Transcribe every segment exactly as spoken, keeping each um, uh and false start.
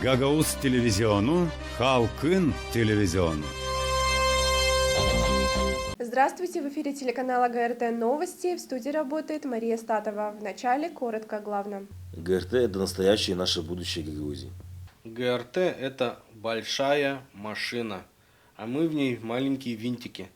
Gagauz televizionu, halkın televizionu. Здравствуйте! В эфире телеканала Г Р Т «Новости». В студии работает Мария Статова. В начале коротко о главном. Г Р Т — это настоящее и наше будущее Гагаузии. Г Р Т — это большая машина, а мы в ней маленькие винтики,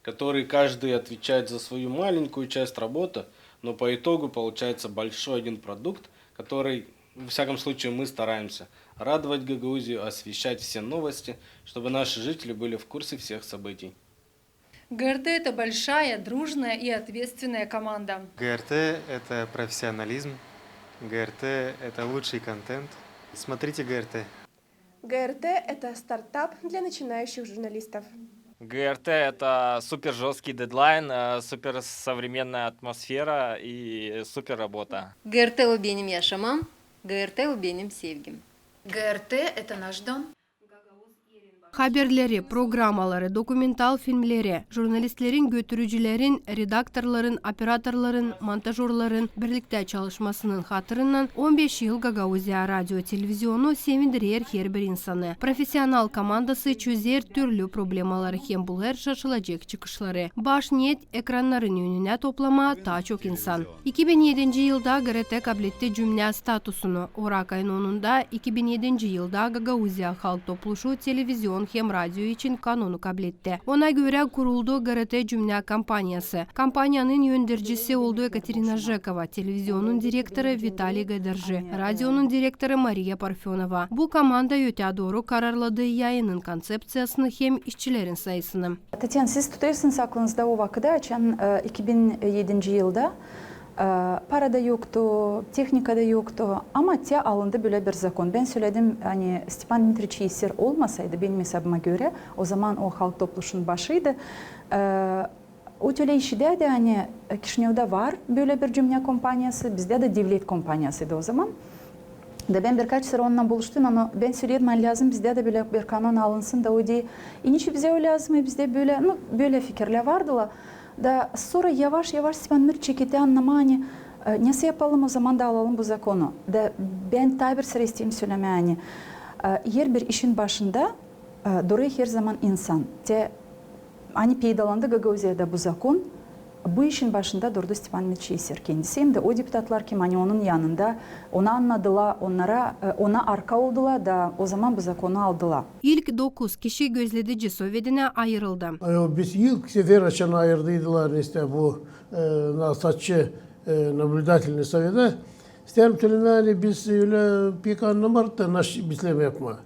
которые каждый отвечает за свою маленькую часть работы, но по итогу получается большой один продукт, который, во всяком случае, мы стараемся радовать Гагаузию, освещать все новости, чтобы наши жители были в курсе всех событий. Г Р Т — это большая, дружная и ответственная команда. Г Р Т — это профессионализм. Г Р Т — это лучший контент. Смотрите Г Р Т. Г Р Т — это стартап для начинающих журналистов. Г Р Т — это супер жёсткий дедлайн, э, супер современная атмосфера и супер работа. Г Р Т — o benim yaşamam, Г Р Т — o benim sevgim. Г Р Т — это наш дом. Haberleri, programaları, dokumental filmleri, jurnalistlerin, götürücülerin, redaktorların, operatorların, montažörların birliktä çalışmasının hatırından on beş yıl Gagauziya radio televizionu sevindirer herbir insanı. Profesional komandası çözer türlü problemaları hem bulêr şaşılacek çıkışları. Baş niyet — ekrannarın önünä toplamaa taa çok insan. İki bin edinci yılda G R T kabletti cümnä statusunu. Orakayın onunda iki bin edinci yılda Gagauziya Halk Topluşu televizion hem radio için kanonu kabletti. Ona görä kuruldu G R T cümnä kompaniyası. Kompaniyanın öndercisi oldu Ekaterina Jekova, televizionun direktoru Vitaliy Gadarji, radionun direktoru Mariya Parfönova. Bu komanda ötää dooru kararladı yayının kontsepţiyasını hem işçilerin sayısını. Tatyana, siz tutêrsınız aklınızda o vakıdı, açan, e, iki bin edinci yılda, e, para da yoktu, tehnika da yoktu, ama te alındı bölä bir zakon. Bän söledim, ani Stepan Dmitriç Yeser olmasaydı, benim esabıma görä, o zaman o Halk Topluşunun başıydı. E, o tölä işidärdi, ani, e, Kişinevda var bölä bir cümnä kompaniyası, bizdä dä devlet kompaniyasıydı o zaman. Da bän birkaç sıra onunnan buluştum, ama bän söledim, ani lääzım bizdä dä bölä bir kanon alınsın, da o deer, e, niçin bizä o lääzım, e, bizdä bölä, nu, bölä fikirlär vardılar. Da sora yavaş-yavaş Stepan Dmitriç çeketti annamaa, ani, e, nesoy yapalım o zaman da alalım bu zakonu. Da bän taa bir sıra isteerim sölemää, ani, e, herbir işin başında, e, durêr her zaman insan. Te ani peydalandı Gagauziyada bu zakon, bu işin başında durdu Stepan Dmitriç Yeser kendisi, hem dä o deputatlar, kim ani onun yanında, onu annadılar, onnara, e, ona arka oldular da o zaman bu zakonu aldılar. İlk dokuz kişi gözledici sovedinä ayırıldı. E, biz ilk sefer, açan ayırdıydılar, neysä, bu, e, nasatçı, e, наблюдательный соведä. İsteerim sölemää, ani biz ölä pek annamardık da, naşey bizlär yapmaa.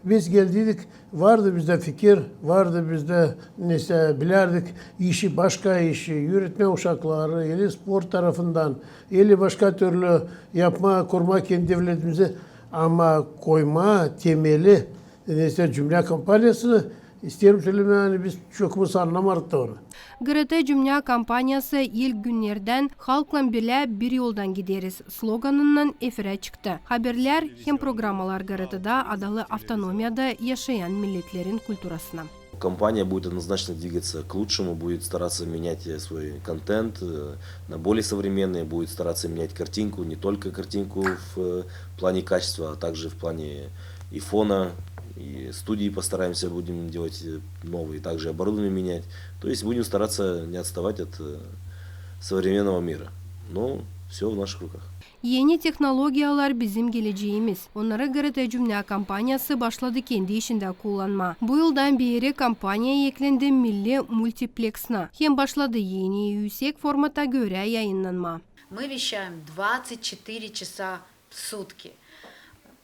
Biz geldiydik, vardı bizdä fikir, vardı bizdä, neysä, bilärdik işi, başka işi, üüretmää uşakları, eli sport tarafından, eli başka türlü yapmaa, kurmaa kendi devletimizi, ama koymaa temeli, neysä, cümnä kompaniyasını, isteerim sölemää, ani biz çokumuz annamardık da onu. G R T cümnä kompaniyası ilk günnerdän "Halklan bilä bir yoldan gideriz" sloganınnan efirä çıktı. Haberlär hem programalar G R T-da adalı avtonomiyada yaşayan milletlerin kulturasına. Компания будет однозначно двигаться к лучшему, будет стараться менять, э, свой контент, э, на более современный, будет стараться менять картинку, не только картинку в, э, плане качества, а также в плане и фона, и студии постараемся будем делать, э, новые, также оборудование менять. То есть будем стараться не отставать от, э, современного мира. Но всё в наших руках. Eni tehnologiyalar bizim geleceemiz. Onnarı G R T cümnä kompaniyası başladı kendi işindä kullanmaa. Bu yıldan beeri kompaniyaya eklendi milli multipleksna hem başladı eni, üüsek formata görä yayınnanmaa. Мы вещаем двадцать четыре часа в сутки.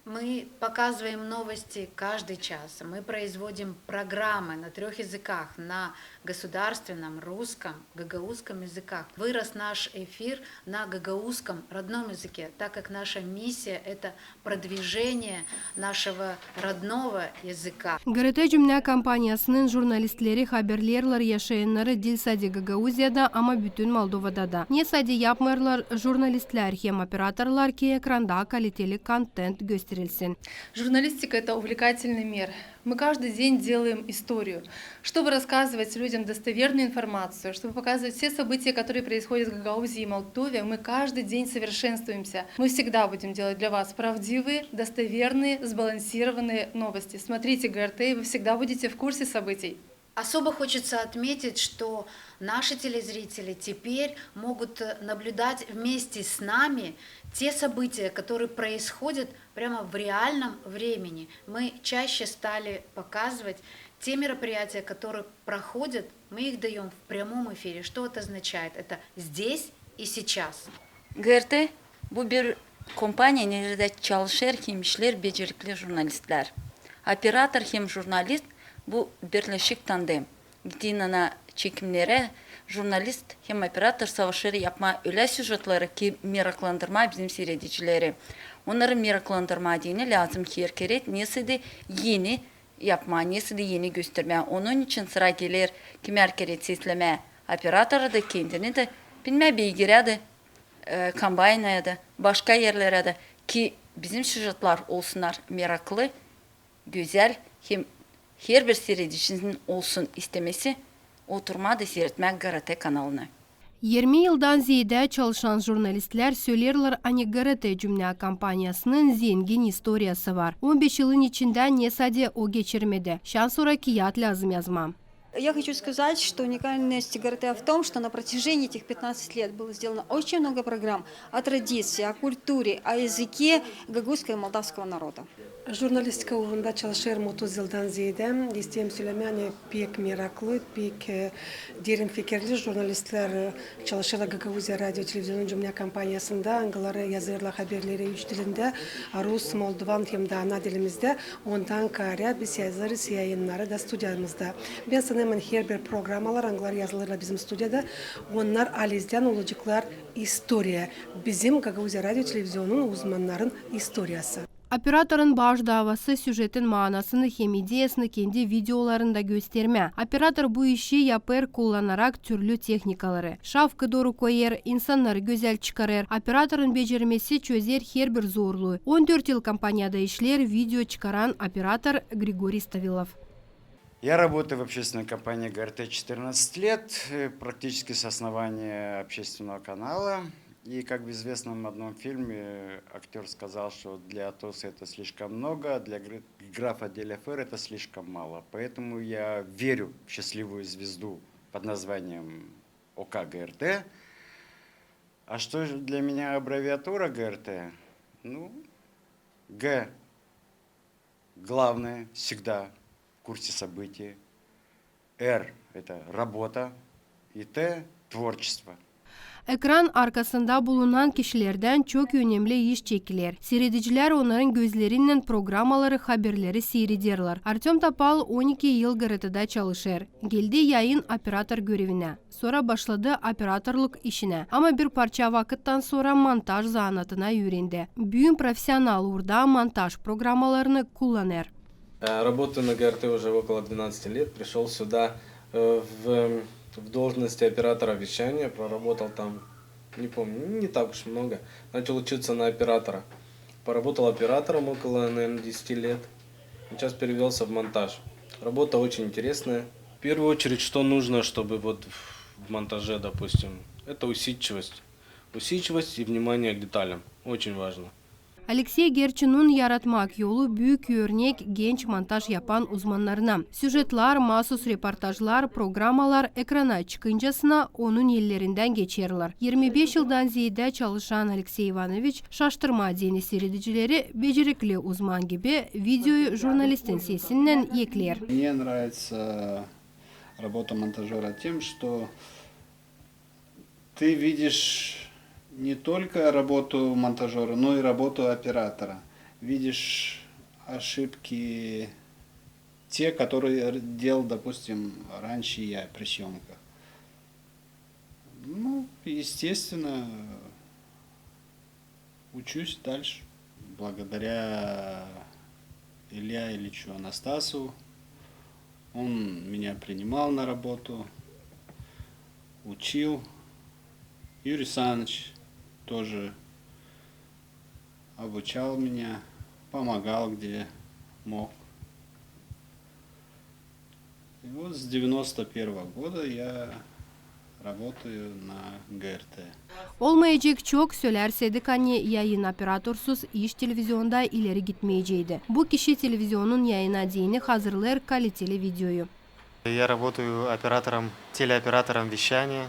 Мы показываем новости каждый час. Мы производим программы на трёх языках: на государственном, русском, гагаузском языках. Вырос наш эфир на гагаузском родном языке, так как наша миссия — это продвижение нашего родного языка. G R T cümnä kompaniyasının jurnalistleri haberleerlär yaşayannarı diil sade Gagauziyada, ama bütün Moldovada da. Ne sade yapmêêrlar jurnalistlär hem operatorlar, ki ekranda kaliteli kontent göstersin. bildirilsin. Журналистика — это увлекательный мир. Мы каждый день делаем историю. Чтобы рассказывать людям достоверную информацию, чтобы показывать все события, которые происходят в Гагаузии и Молдове, мы каждый день совершенствуемся. Мы всегда будем делать для вас правдивые, достоверные, сбалансированные новости. Смотрите ГРТ, и вы всегда будете в курсе событий. Особо хочется отметить, что наши телезрители теперь могут, э, наблюдать вместе с нами те события, которые происходят прямо в реальном времени. Мы чаще стали показывать те мероприятия, которые проходят, мы их даём в прямом эфире. Что это означает? Это здесь и сейчас. ГРТ bu bir kompaniya, neredä çalışêr hem işleer becerikli jurnalistlär. Operator hem jurnalist bu birleşik tandem. Gittiynän çekimnerä jurnalist hem operator savaşêr yapmaa ölä süjetleri, ki meraklandırmaa bizim siiredicileri. Onnarı meraklandırmaa deyni lääzım herkerä nesä dä eni yapmaa, nesä dä eni göstermää. Onun için sıra geler kimär kerä seslemää operatoru da, kendini dä, bilmää, beygirä dä, e, kombaynaya da, başka erlerä dä, ki bizim süjetlär olsunnar meraklı, gözäl, hem herbir siiredicinin olsun istemesi oturmaa da siiretmää GRT kanalını. Irmi yıldan zeedä çalışan jurnalistlär söleerlär, ani GRT cümnä kompaniyasının zengin istoriyası var. On beş yılın içindä ne sade o geçirmedi. Şansora kiyat lääzım yazmaa. Я хочу сказать, что уникальность ГРТ в том, что на протяжении этих пятнадцати лет было сделано очень много программ о традиции, о культуре, о языке гагузского и молдавского народа. Jurnalistika uurunda çalışêrım otuz yıldan zeedä. İsteerim sölemää, ani pek meraklı, pek, e, derin fikirli jurnalistlär, e, çalışêrlar Gagauziya radio televizionun cümnä kompaniyasında, angıları yazêrlar haberleri üç dilindä, rus, moldovan hem dä ana dilimizdä. Ondan kaarä biz yazêrız yayınnarı da studiyamızda. Bän sanêrım, ani herbir programalar, angıları yazılêrlar bizim studiyada, onnar alizdän olaceklar istoriya. Bizim Gagauziya radio televizionun uzmannarın istoriyası. Operatorun baş daavası süjetin maanasını hem ideyasını kendi videolarında göstermää. Operator bu işi yapêr kullanarak türlü tehnikaları. Şafkı dooru koyêr, insannarı gözäl çıkarêr. Operatorun becermesi çözer herbir zorluu. On dört yıl kompaniyada işleer video çıkaran operator Grigoriy Stavilov. Я работаю в общественной компании ГРТ четырнадцать лет, э, практически с основания общественного канала. И, как в известном одном фильме, актёр сказал, что для Атоса это слишком много, а для гр-, графа де ля Фер это слишком мало. Поэтому я верю в счастливую звезду под названием ОК ГРТ. А что же для меня аббревиатура ГРТ? Ну, Г — главное, всегда в курсе событий. Р — это работа. И Т — творчество. Ekran arkasında bulunan kişilerdän çok önemli iş çekiler. Siiredicilär onnarın gözlerinnän programaları, haberleri siirederlär. Artöm Topal on iki yıl GRT-da çalışêr. Geldi yayın operator görevinä. Sora başladı operatorluk işinä, ama bir parça vakıttan sora montaj zanaatını üürendi. Büün profesional uurda montaj programalarını kullanêr. Э, работаю на ГРТ уже около двенадцати лет. Пришёл сюда, э, в, в должности оператора вещания. Проработал там, не помню, не так уж много. Начал учиться на оператора. Поработал оператором около, наверное, десяти лет. Сейчас перевёлся в монтаж. Работа очень интересная. В первую очередь, что нужно, чтобы вот в, в монтаже, допустим, это усидчивость. Усидчивость и внимание к деталям. Очень важно. Aleksey Gerçinun yaratmak yolu büük örnek genç montaj yapan uzmannarına. Süjetlär, maasuz reportajlar, programalar ekrana çıkıncasına onun ellerindän geçerlär. Yirmi beş yıldan zeedä çalışan Aleksey İvanoviç şaştırmaa deyni siiredicileri, becerikli uzman gibi videoyu jurnalistin sesinnän ekleer. Мне нравится работа монтажёра тем, что ты видишь не только работу монтажёра, но и работу оператора. Видишь ошибки те, которые р-, делал, допустим, раньше я при съёмках. Ну, естественно, учусь дальше. Благодаря Илье Ильичу Анастасову, он меня принимал на работу, учил. Юрий Саныч тоже обучал меня. помогал, где мог. И вот с девяносто первого года я работаю на ГРТ. Olmayacek çok, sölärseydik, ani yayın operatorsuz iş televizionda ileri gitmeyeceydi. Bu kişi televizionun yayına deyni hazırlêêr kaliteli videoyu. Я работаю оператором, телеоператором вещания.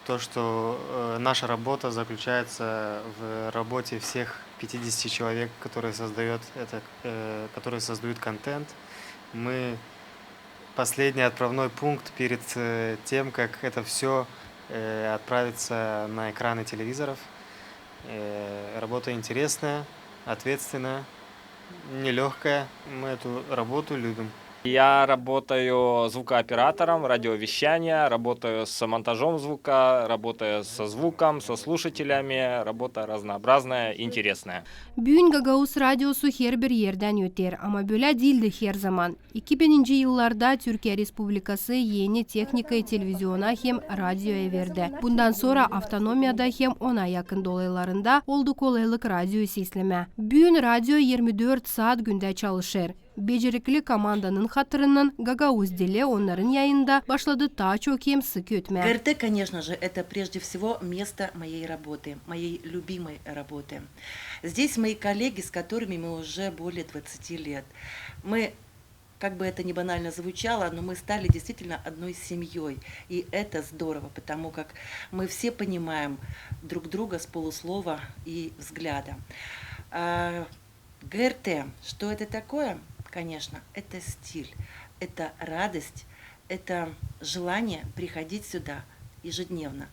То, что, э, наша работа заключается в работе всех пятидесяти человек, которые создаёт это, э, которые создают контент. Мы последний отправной пункт перед, э, тем, как это всё, э, отправится на экраны телевизоров. Э, работа интересная, ответственная, нелёгкая. Мы эту работу любим. Я работаю звукооператором радиовещания, работаю с монтажом звука, работаю со звуком, со слушателями. Работа разнообразная, интересная. Büün Gagauz radiosu herbir erdän öter, ama bölä diildi herzaman. İki bininci yıllarda Türkiye Respublikası eni tehnikayı televiziona hem radioya verdi. Bundan sora avtonomiyada hem ona yakın dolaylarında oldu kolaylık radioyu seslemää. Büün radio irmi dört saat gündä çalışêr. Becerikli komandanın hatırından gagauz dili onnarın yayında başladı taa çok hem sık ötmää. ГРТ, конечно же, это прежде всего место моей работы, моей любимой работы. Здесь мои коллеги, с которыми мы уже более двадцати лет. Мы, как бы это ни банально звучало, но мы стали действительно одной семьёй. И это здорово, потому как мы все понимаем друг друга с полуслова и взгляда. А, ГРТ, что это такое? Конечно, это стиль, это радость, это желание приходить сюда ежедневно.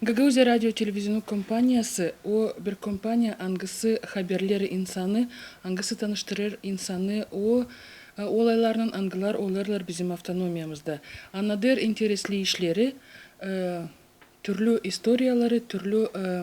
Gagauzия radio televizionu kompaniyası, o bir kompaniya, angısı haberleri insanı, angısı tanıştırêr insanı o, e, olaylarnan, angılar olêrlar bizim avtonomiyamızda. Annadêr interesli işleri, e, türlü istoriyaları, türlü, e,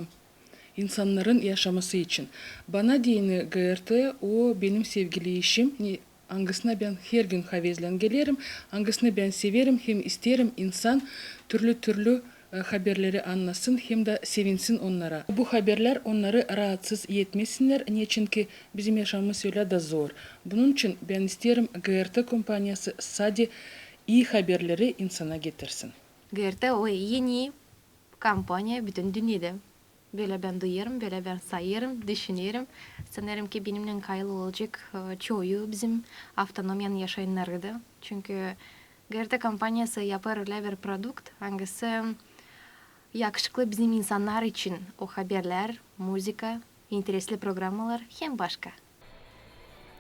insannarın yaşaması için. Bana deyni GRT, o benim sevgili işim, ne, angısına bän her gün havezlän gelerim, angısını bän severim hem isteerim, insan türlü-türlü, e, haberleri annasın hem dä sevinsin onnara. Bu haberlär onnarı raatsız etmesinnär, neçinki bizim yaşamamız ölä dä zor. Bunun için bän isteerim, GRT kompaniyası sade ii haberleri insana getirsin. GRT o en ii kompaniya bütün dünnedä. Bölä bän duyêrım, bölä bän sayêrım, düşünerim. Sanêrım ki, benimnän kayıl olacek, e, çoyu bizim avtonomiyanın yaşayannarı da. Çünkü GRT kompaniyası yapêr ölä bir produkt, angısı yakışıklı bizim insannar için. O haberlär, muzıka, interesli programmalar hem başka.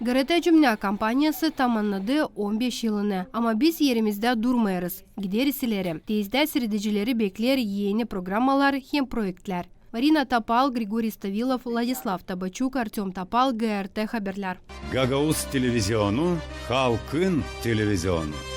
GRT cümnä kompaniyası tamannadı on beş yılını, ama biz erimizdä durmêêrız, gideeriz ileri. Tezdä siiredicileri bekleer eni programmalar hem proektlär. Marina Topal, Grigoriy Stavilov, Vladislav Tabaçuk, Artöm Topal, GRT Haberlär. Gagauz televizionu, halkın televizionu.